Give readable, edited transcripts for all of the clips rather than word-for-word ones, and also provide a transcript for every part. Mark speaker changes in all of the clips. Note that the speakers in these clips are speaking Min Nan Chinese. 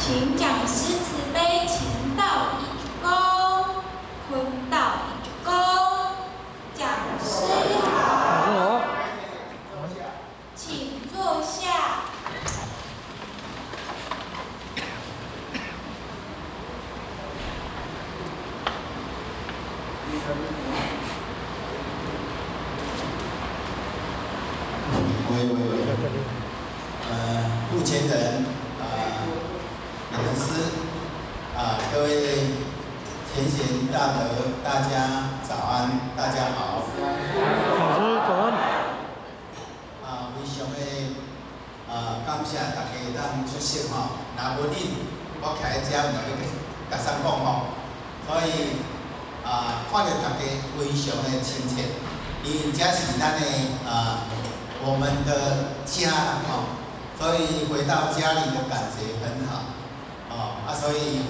Speaker 1: 請講師慈悲，請到一鞠躬，坤道一鞠躬。講師好，請坐下。
Speaker 2: 喂喂喂，目前人啊，老師啊，各位前賢大德，大家早安，大家好。
Speaker 3: 老師早安。
Speaker 2: 啊，非常的啊，感謝大家會當出席吼，若無恁，我徛佇遮毋知欲共啥講吼，所以啊，看著大家非常的親切，因為這是咱的啊，我們的家吼，所以回到家裡的感覺很好，哦啊，所以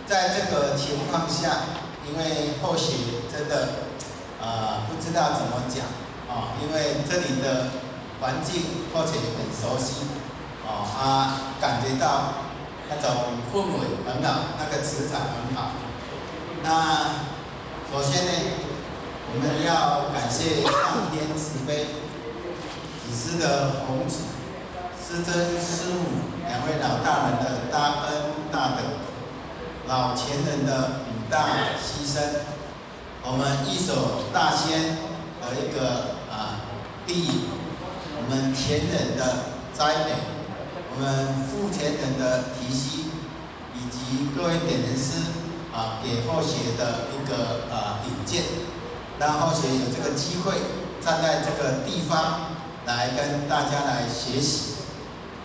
Speaker 2: 在這個情況下，因為後學真的不知道怎麼講，哦，因為這裡的環境後學很熟悉，哦啊，感覺到那種氛圍很好，那個磁場很好。那首先呢，我們要感謝上天慈悲。祖師的弘旨，師尊師母兩位老大人的大恩大德，老前人的五大犧牲，我們一手大仙的一個啊地，我們前人的栽培，我們父前人的提攜，以及各位點人師啊給後學的一個啊引薦，讓後學有這個機會站在這個地方，來跟大家來學習，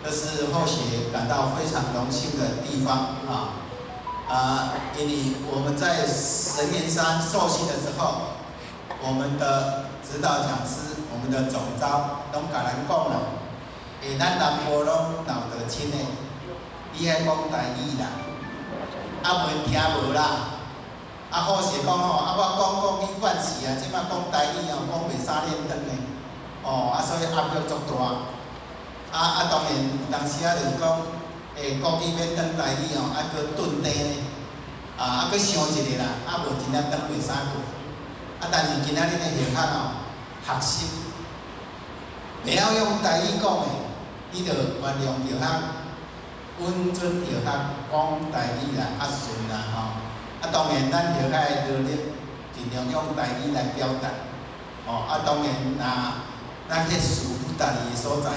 Speaker 2: 這是後學感到非常榮幸的地方啊！啊，因為我們在神岩山受訓的時候，我們的指導講師、我們的總召攏共咱講啦，欸，咱南部攏老得親的，你愛講台語啦，啊袂聽無啦，啊後學講吼，啊我講國語慣勢啊，這擺講台語哦，講袂三連轉的。哦，啊，所以壓力足大。啊啊，當然有當時啊，就是講，欸，國語欲轉台語吼，愛閣頓低呢，啊啊，閣想一下啦，啊無真正轉袂使過。啊，但是今仔日的學校吼，學習，袂曉用台語講的，你就原諒著較，穩準著較講台語啦，較順啦吼。啊，當然咱學校的努力，盡量用台語來表達。哦，啊，當然若咱去事不達的所在，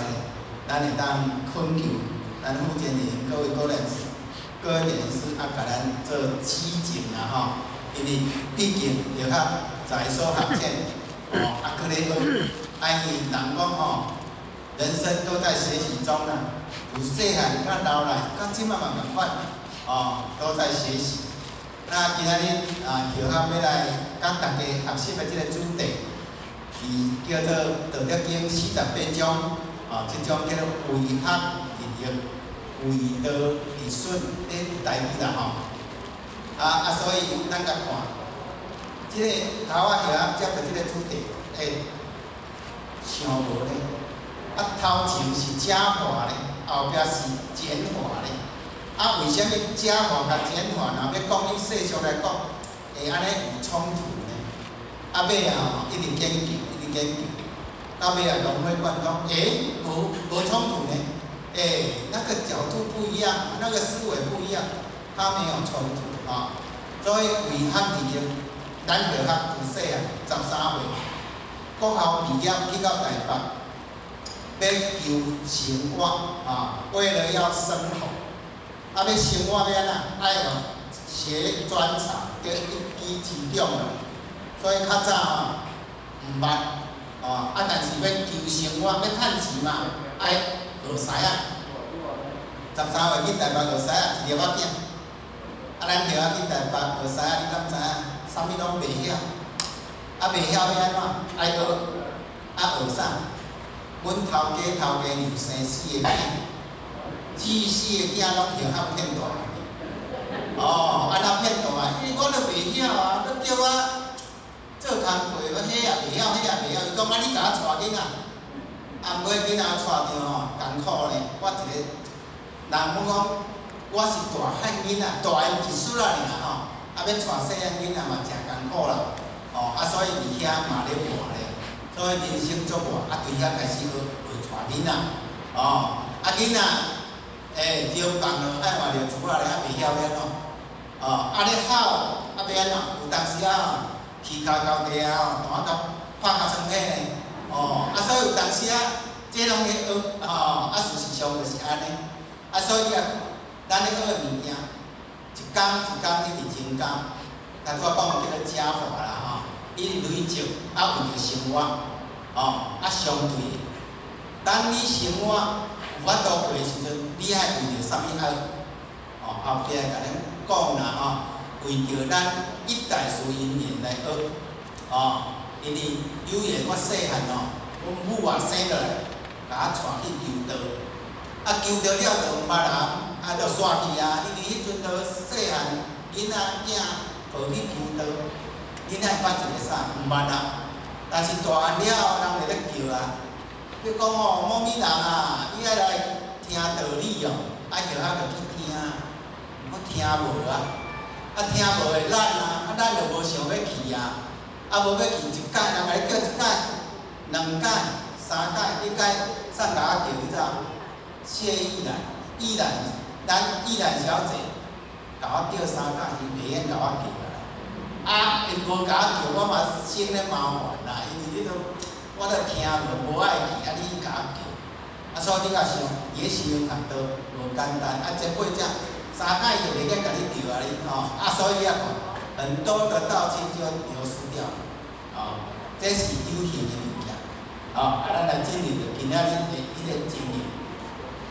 Speaker 2: 咱會當懇求咱福建人各位個人、各位人士啊，共咱做指正啦吼。因為畢竟著較才疏學淺，哦，啊，閣咧學，啊，因為人講吼，人生都在學習中啦，由細漢到老來，到這擺嘛仝款，哦，都在學習。那今仔日啊，學校欲來佮大家學習的這個主題，是叫做《道德經》48章，啊，這章叫做為學日益，為道日損，咧台語啦吼。啊啊，所以咱共看，這個頭仔學接著這個主題，欸，想無呢？啊，頭前是加法呢，後壁是減法呢？啊，為啥物加法佮減法，若欲講以世俗來講，會按呢有衝突呢？啊，尾啊吼，一直研究，一直研究，到尾啊融會貫通，欸，無衝突呢？欸，那個角度不一樣，那個思維不一樣，它沒有衝突啊。所以為學日益，咱學學自細漢13歲，國校畢業去到台北，欲求生活啊，為了要生活，啊，欲生活欲按怎？愛學專長，叫一技之長啦。所以較早吼毋捌，哦，啊，但是欲求生活，欲趁錢嘛，愛學師仔。13歲去台北學師仔，一粒仔囝。啊，咱學仔去台北學師仔，你敢知影？啥物攏袂曉，啊，袂曉欲按怎？愛學，啊，學啥？阮頭家頭家娘生四個囝，這四個囝攏學校騙大。哦，按怎騙大？因為我都袂曉啊，閣叫我做工課，我彼也袂曉，彼也袂曉。伊講啊，你共我帶囡仔，啊，毋過囡仔帶著吼艱苦呢。我一個人阮講，我是大漢囡仔，大𪜶一歲仔爾吼，啊欲帶細漢囡仔嘛誠艱苦啦，吼啊所以佇遐嘛咧活咧，所以人生足活，啊對遐開始學會帶囡仔，哦，啊囡仔，欸，著放落海嘛著厝仔咧，啊袂曉欲按怎，哦，啊咧哭，啊欲按怎？有當時啊吼，起跤交地啊吼，彈甲拍較酸體呢，哦，啊所以有當時啊，這攏咧學，吼，啊事實上就是按呢，啊所以啊，咱咧學的物件，一工一工一直增加，頭拄仔講叫做加法啦吼，一直累積，啊為著生活，哦，啊相對的，當你生活有法度過的時陣，你愛為著啥物愛？哦，後壁共恁講啦吼，為著咱一代事因緣來學，哦，因為有緣我細漢吼，阮母啊生落來，共我帶去求道，啊求道了就毋捌人，啊就煞去啊，因為彼陣都細漢囡仔囝抱去求道，囡仔捌一个啥？毋捌啊。但是大漢了後，人就咧叫啊，你講吼，某物人啊，你愛來聽道理哦，啊後仔就去聽，我聽無啊，啊聽無會懶啊，啊咱就無想欲去啊，啊無欲去一擺，人共你叫一擺、兩擺、三擺，彼擺啥共我叫你知無？謝玉蘭，玉蘭，咱玉蘭小姐，共我叫三擺，伊袂用共我叫啦。啊，伊無共我叫，我嘛生咧麻煩啦，因為你都我都聽無，無愛去，啊你共我叫，啊所以你較想，佇咧修學道無簡單，啊這過這三擺就袂用共你叫啊你吼，啊所以你仔看，很多的道親就流失掉，哦，這是有形的物件，哦，啊咱來進入著今仔日的彼個情形，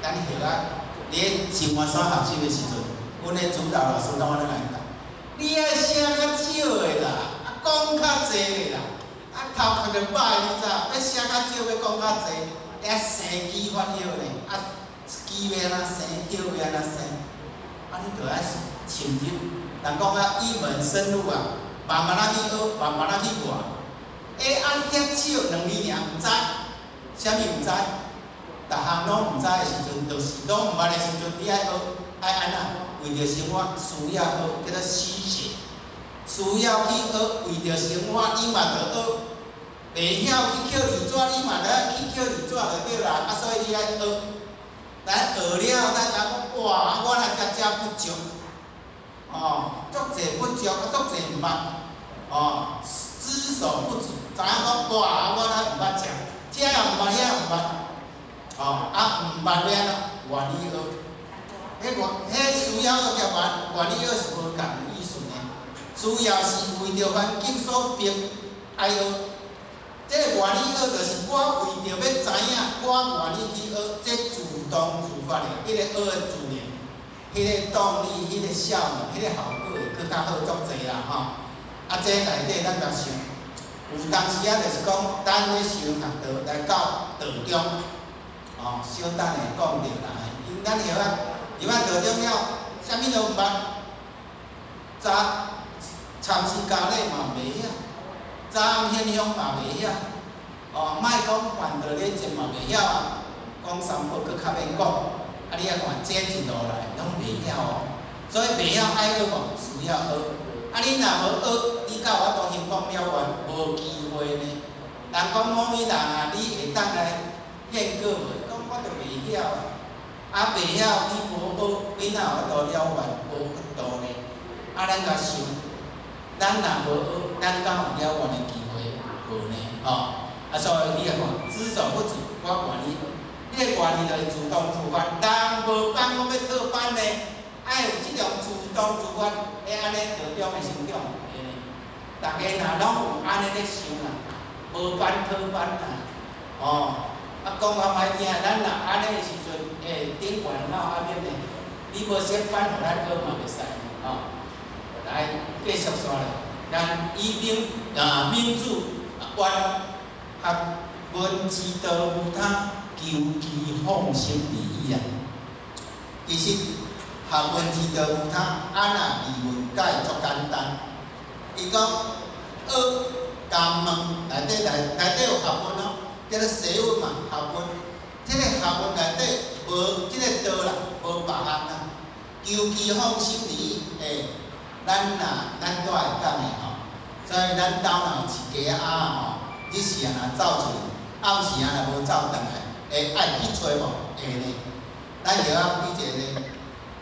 Speaker 2: 咱後仔佇咧生活所學習的時陣，阮的主導老師攏按呢來教。你愛寫較少的啦，啊講較濟的啦，啊頭殼就歹，你知？欲寫較少，欲講較濟，愛生機發葉呢，啊機欲按怎生，葉欲按怎生，啊你著愛深入。人講啊，一門深入啊，慢慢仔去學，慢慢仔去活。欸，啊遐少兩年爾毋知，啥物毋知？逐項攏毋知的時陣，就是攏毋捌的時陣，你愛學，愛按怎？為著生活需要學，叫做虛學。需要去學，為著生活，你嘛著學。袂曉去抾字紙，你嘛著愛去抾字紙就對啦。啊，所以你愛學。咱學了，咱感覺哇，我若遮遮不足，哦，足濟不足，啊，足濟毋捌，哦，知所不足，知影講哇，我若毋捌食，這也毋捌，彼也毋捌，哦，啊，毋捌欲按怎？願意學。彼願，彼需要學佮願願意學是無仝意思呢。需要是為著環境所逼愛學，這個願意學就是我為著欲知影，我願意去學，這自動自發的，彼個學的自然，彼個動力、彼個效能、彼個效果會閣較好足濟啦吼。啊，這內底咱共想，有當時啊，就是講，咱咧修學道來到道中，哦，小等下講著啦，因咱曉啊。入啊道中了，啥物都毋捌，早參禪教理嘛袂曉，早暗現象嘛袂曉，哦，莫講辦道禮節嘛袂曉啊，講三寶閣較免講，啊你仔看這一路來攏袂曉哦，所以袂曉愛學無？需要學，啊你若無學，你敢有法度興講了願？無機會呢。人講某物人啊，你會當來獻果無？講我就袂曉啊。啊，袂曉你無學，你哪有法度了願？無法度呢。啊，咱共想，咱若無學，咱敢有了願的機會？無呢，吼。啊，所以你來看，知所不足，我願意學。你的願意就是自動自發，人無班講欲討班呢，愛有這種自動自發，會按呢道中的成長，會呢。逐家若攏有按呢咧想啊，無班討班啊，哦。啊，講較歹聽，咱若按呢的時陣，欸，頂懸哪有壓力呢？你無設班，予咱學嘛袂使，吼。來，繼續煞咧，咱以明啊明主願學聞之道無他，求其放生而已啊。其實學問之道無他，按怎疑問解足簡單。伊講學共問內底內內底有學問哦。叫做學問嘛，學問。這個學問內底無這個道啦，無別項啦。求其放心裡，欸，咱若咱都會講的吼，所以咱兜若有飼雞仔吼，日時啊若走出去，暗時啊若無走轉來，會愛去揣無？會呢。咱著愛比一個咧，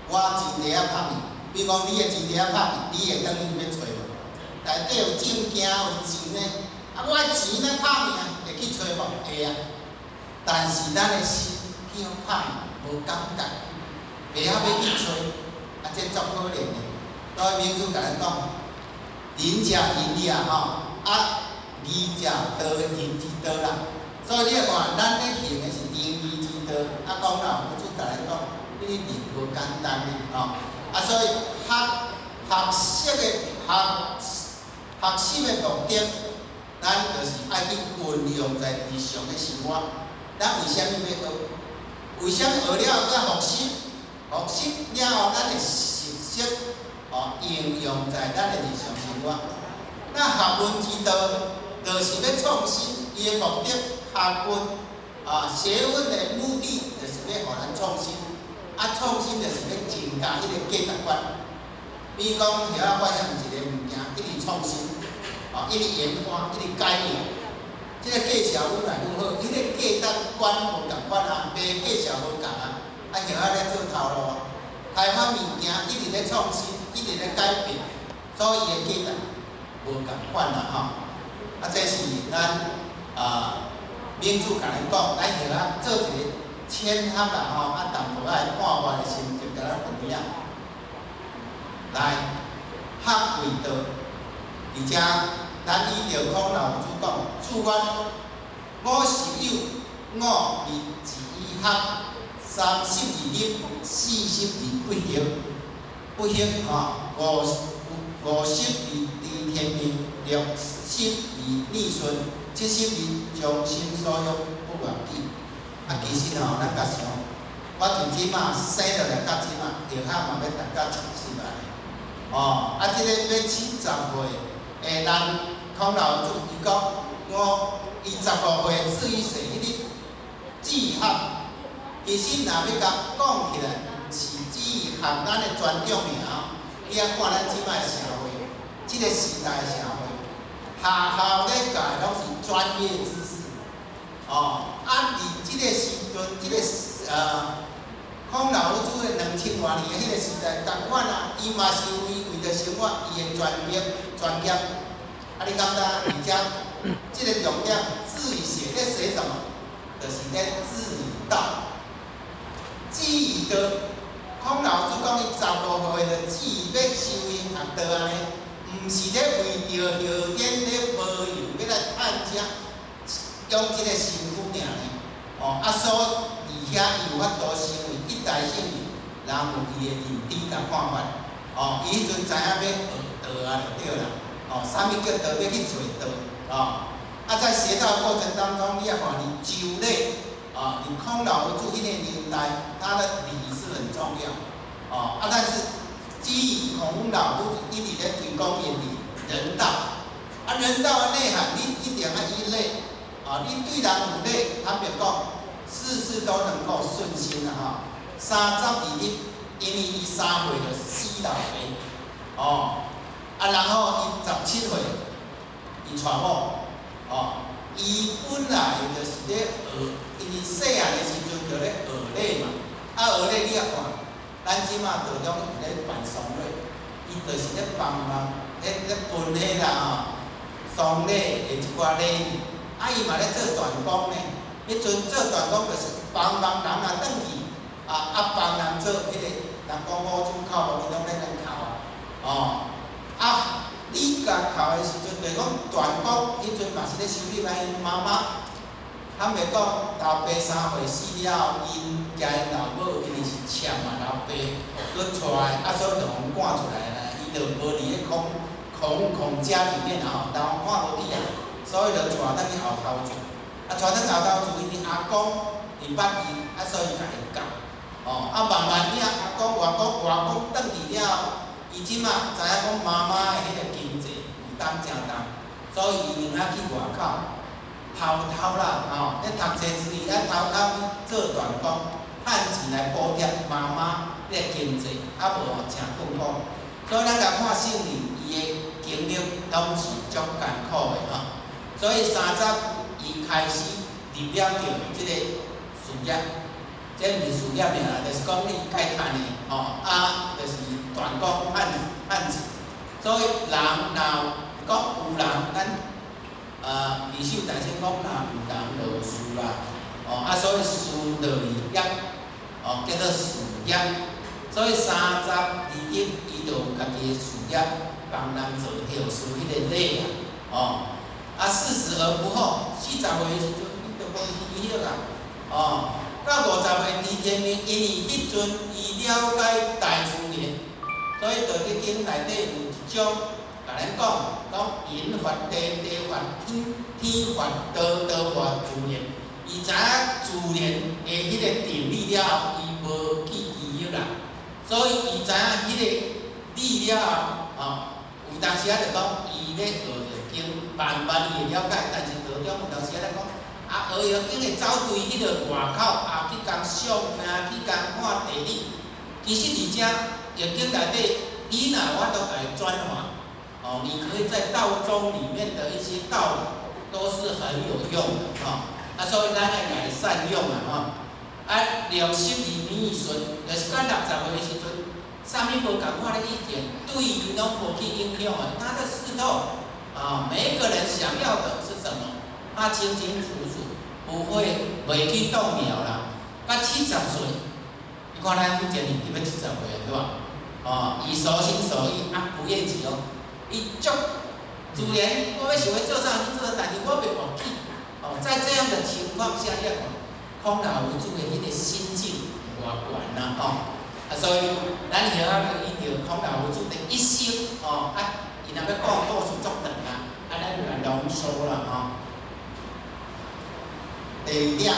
Speaker 2: 我錢袋仔拍去，比如講你的錢袋仔拍去，你會轉去欲揣無？內底有證件有錢呢，啊，我的錢咧拍去啊，會去揣無？會啊。但是咱的心去予拍去，無感覺，袂曉欲去揣，啊，這足可憐的。所以明主共咱講，仁者仁矣吼，啊，義者道仁之道啦。所以你看，咱咧行的是仁義之道，啊，講老夫子共咱講，你仁無簡單的吼，啊，所以學學習的學學習的目的，咱就是愛去運用在日常的生活。咱為啥物欲學？為啥物學了閣復習？復習了後，咱會熟悉，哦，應用在咱的日常生活。那學問之道，就是欲創新，伊的目的，學問啊，學問的目的，就是欲予咱創新。啊，創新就是欲增加彼個價值觀。比如講，遐發現一個物件，一直創新，啊，一直研發，一直改變。這個價錢愈來愈好，彼個價值觀無仝款啊，賣價錢無仝啊，啊，遐咧做頭路啊，開發物件一直咧創新，一直咧改變，所以伊的價值無仝款啦吼。啊，這是咱啊民主共咱講，咱著愛做一個淺學啦吼，啊，淡薄仔看法的心得，共咱分享。來，學為道，而且咱依著孔老夫子講，注曰：五十有五而志於學，32日，40日不息，不息吼，50而知天命，60而耳順，70而將心所欲，不逾矩。啊，其實吼，咱共想，我從這馬生落來到這馬，著較嘛欲達到70啊。哦，啊，這個欲70歲的人，孔老夫子伊講，我伊15歲志於學，彼個志學，其實若欲共講起來，毋是志學咱的專長爾，你愛看咱這擺的社會，這個時代的社會，學校咧教的攏是專業知識，哦，啊，佇這個時陣，這個孔老夫子的2000外年的彼個時代，仝款啊，伊嘛是為為著生活，伊的專業專業。啊，你感覺而且這個重點，志於學咧學什麼？就是咧志於道。志於道，孔老夫子講伊15歲就志欲修行學道按呢，毋是咧為著後天咧無用欲來趁食，養這個身軀爾呢。哦，啊，所以佇遐伊有法度成為一代聖人，人有伊的認知佮看法。哦，伊彼陣知影欲學道啊，就對啦。哦，啥物叫道？欲去揣道。哦，啊，在學道過程當中，你也看佇周禮，啊，佇孔老夫子彼個年代，他的禮是很重要。哦，啊，但是基於孔老夫子一直咧推廣伊的仁道，啊，仁道的內涵，你一定愛依禮，啊，你對人有禮，坦白講，事事都能夠順心啦吼。32日，因為伊3歲就死老爸，哦，啊，然後伊17歲，伊娶某，哦，伊本來就是咧學，因為細漢的時陣就咧學禮嘛，啊，學禮你也看，咱這馬道中有咧辦喪禮，伊就是咧幫忙，咧咧分彼啦吼，喪禮的一寡禮儀，啊，伊嘛咧做斷工呢，彼陣做斷工就是幫忙人若轉去，啊啊幫人做彼個，人講五種口無，伊攏咧咧哭啊，哦，啊，你共哭的時陣，就是講斷工，彼陣嘛是咧修理𪜶媽媽。坦白講，老爸3歲死了後，𪜶家𪜶老母因為是欠嘛老爸，閣娶，啊所以就予趕出來啦。伊就無佇咧孔孔孔家裡面啊吼，人看無起啊，所以就帶轉去後頭住。啊，帶轉後頭住，因為阿公會捌伊，啊所以共伊教。哦，啊慢慢仔，阿公外公外公轉去了後，伊這馬知影講媽媽的彼個經濟負擔誠重，所以伊寧願去外口。偷偷啦，吼，咧讀冊之餘，愛偷偷去做斷工，趁錢來補貼媽媽的經濟，啊無吼誠困苦。所以咱共看聖人伊的經歷攏是足艱苦的吼。所以三十伊開始入了著這個事業，這毋是事業爾啦，就是講伊該趁的吼，啊，就是斷工趁趁錢。所以人若講有人，咱二手大師講若有人就有事啦，哦，啊，所以事樂於業，哦，叫做事業。所以32日，伊就有家己的事業，幫人做後事彼個禮啊，哦，啊40而不惑，40歲的時陣，伊就無虛惑啊，哦，到50歲知天命，因為彼陣伊了解大自然，所以《道德經》內底有一章，共咱講，講人法地，地法天，天法道，道法自然。伊知影自然的彼個定理了後，伊無去疑惑啦。所以伊知影彼個理了後，吼，有當時仔就講，伊咧學易經，慢慢伊會了解，但是道中有當時仔咧講，啊學易經會走對彼個外口，啊去共相啊，去共看地理。其實佇遮易經內底，你若有法度共伊轉化，哦，你可以在道中裡面的一些道理都是很有用的，吼。啊，所以咱愛共伊善用啊，吼。啊，60而耳順，就是講60歲的時陣，啥物無仝款的意見，對伊攏無去影響的，他的識透，啊，每一個人想要的是什麼，他清清楚楚，不會袂去動搖啦。到70歲，你看咱以前是欲70歲對吧？哦，伊隨心所欲啊，不厭其煩，伊足自然，我欲想欲做啥去做，但是我袂忘記。哦，在這樣的情況下，你看孔老夫子的彼個心境偌懸啦，吼！啊，所以咱曉得伊著孔老夫子的一生，吼啊，伊若欲講故事足長啊，啊，咱就來濃縮啦，吼。
Speaker 4: 第二點，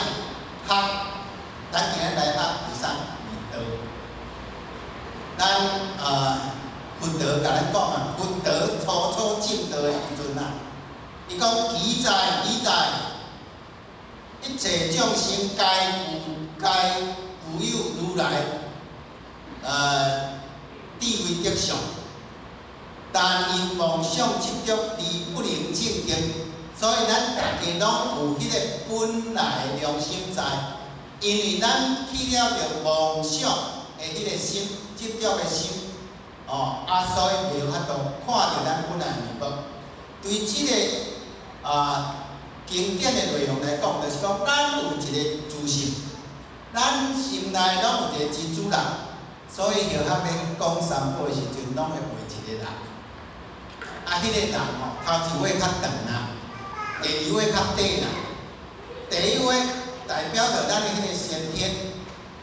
Speaker 4: 學，咱今日來學第三道。咱佛陀共咱講啊，佛陀初初證道的時陣啊，伊講奇哉奇哉，一切眾生皆具有如來智慧德相，但因妄想執著而不能證得，所以咱大家攏有彼個本來良心在，因為咱起了著妄想的彼個心，執著的心，哦，啊，所以袂有法度看著咱本來面目。對這個經典的內容來講，就是講咱有一個自性，咱心內攏有一個真主人，所以佛學咧講三寶的時陣，攏會畫一個人。啊，彼個人吼，頭一尾較長啦，第二尾較短啦。第一尾代表著咱的彼個先天，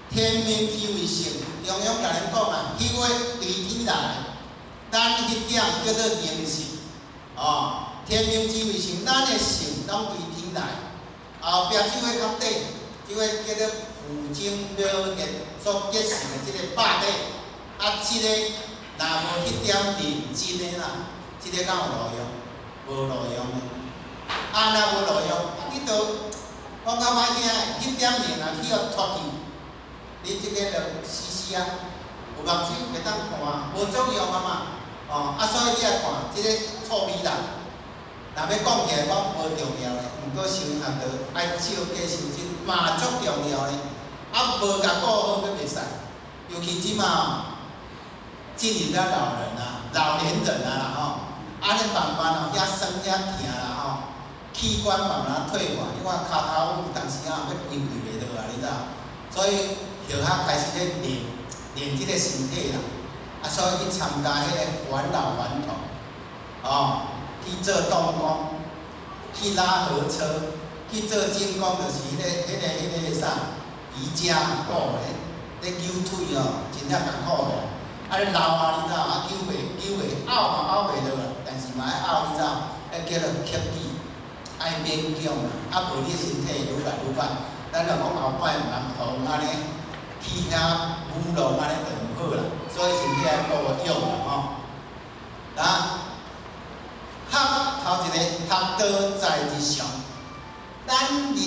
Speaker 4: 天命之謂性，中庸共咱講啊，彼尾對天來，咱彼點叫做靈性，哦，天命之謂性，咱的性攏對天來。後壁這尾較短，這尾叫做父精母血所結成的這個肉體，啊，這個若無彼點認真的啦，這個敢有路用？無路用的。啊，若無路用，啊，你著講較歹聽的，彼點靈若去予脫去，你這個就死死啊，有目睭袂當看，無作用啊嘛。哦，啊，所以你來看這個臭美人，若欲講起來講無重要的，毋過修學道愛照計修真嘛足重要的。啊，無共顧好，閣袂使。尤其這馬進入了老人啊，老年人啊啦吼，啊，咧慢慢哦，遐酸遐疼啦吼，器官慢慢退化，你看跤頭有當時仔欲規規袂落啊，你知無？所以佛學開始咧練練這個身體啦，啊，所以去參加彼個返老還童，哦，去做動工，去拉河車，去做精工，就是彼個啥瑜伽鼓咧，咧扭腿哦，真正艱苦的。啊，咧老啊，你知無？啊，扭袂扭袂，拗嘛拗袂落啦，但是嘛愛拗，你知無？彼叫做克己，愛勉強啦，啊，無你身體會愈來愈歹。咱若講後擺毋通予按呢去遐舞弄按呢就毋好啦，所以身體愛顧養啦吼。啊，學頭一個學道在日常，咱。